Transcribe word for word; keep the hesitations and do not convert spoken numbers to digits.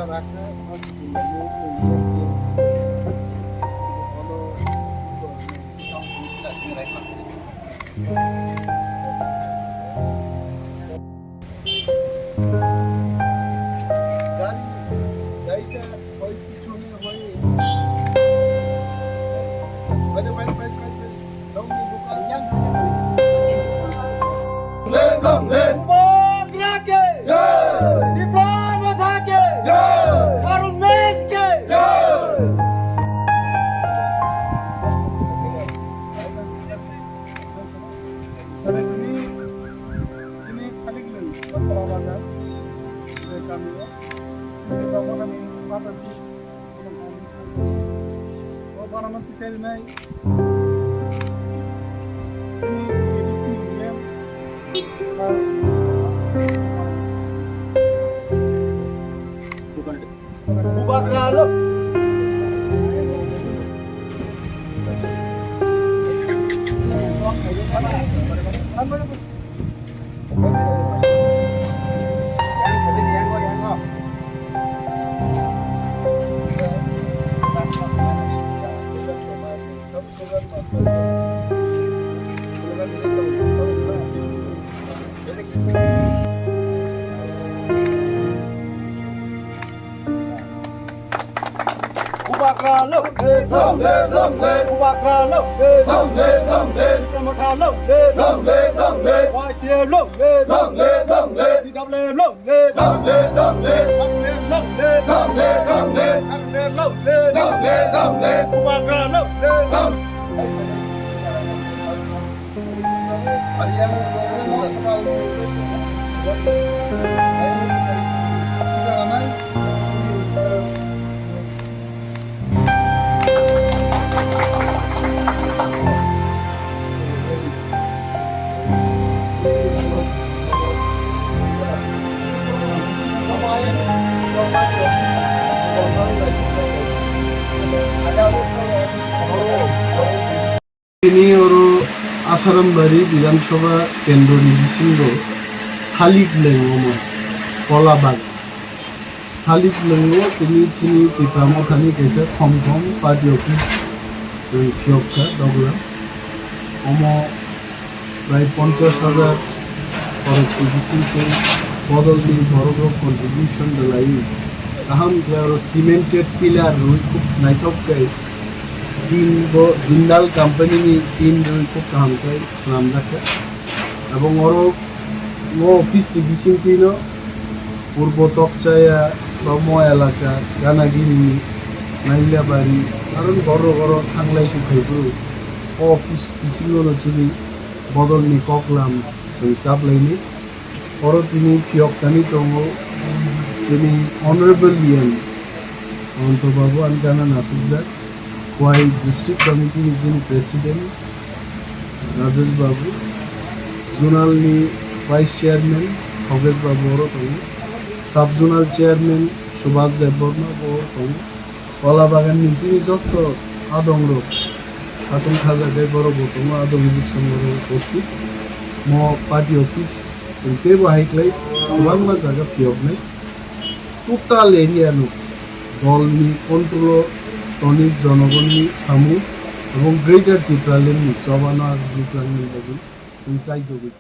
Bubagra ke jai! Tipra Motha ke jai! Sarun Mesh ke jai! Bubagra lo. Bubagra long live, long live, long live. Bubagra long live, long live, long live. Tipra Motha long live, long live, long live. Y T F long live, long live, long live. T W F long live, long live, long live. Long live, long live, long live, long live. Long live, long live, long live, long live. Bubagra long live, long live. Tini oro Asarambari Bidhan Sabha kendroni bisingo Thalik Lengmo, Kola Bagan. Thalik Lengmo tini chini Tipra Mothani kaisa thom thom party office se phiyok kha doglam. Omo prai ponchash hajar khorokni bisingtwi bodolni borokrok contribution rwlaiwi kaham khe aro cemented pillar rwui khub naithok khe tin bo Jindal company ni tin rwui khub kaham khe swnamjak kha. Abo oro o office ni bisingtwino Purbo Tokchaya, Romo elaka, Ganagini, Nailabari, aro borok oro thanglai sukhai bwrwi. O office bisingo no chini bodolni koklam chwng chaplaini. Oro tini phiyok thani tongo chini Honorable E M Ananto Babu, ang gana nasukjak. Khowai District Committee ni chini President Rajesh Babu, Zonal ni Vice Chairman Khogesh Babu oro tongo, Sub Zonal Chairman Subhas Debbarma bo oro tongo, Kola Bagan ni chini jotto adong rok, Khatung Khaja tei borok bo tongo, adong Mujib Sangma rok bo upasthit. Mo party office chwng teibo hai khlai kwbangma jaga phiyoknai. Total area no dolni control o toni jonogonni samung ebong Greater Tipraland ni chobano ag bwklangni bagwi chwng chaitogwi.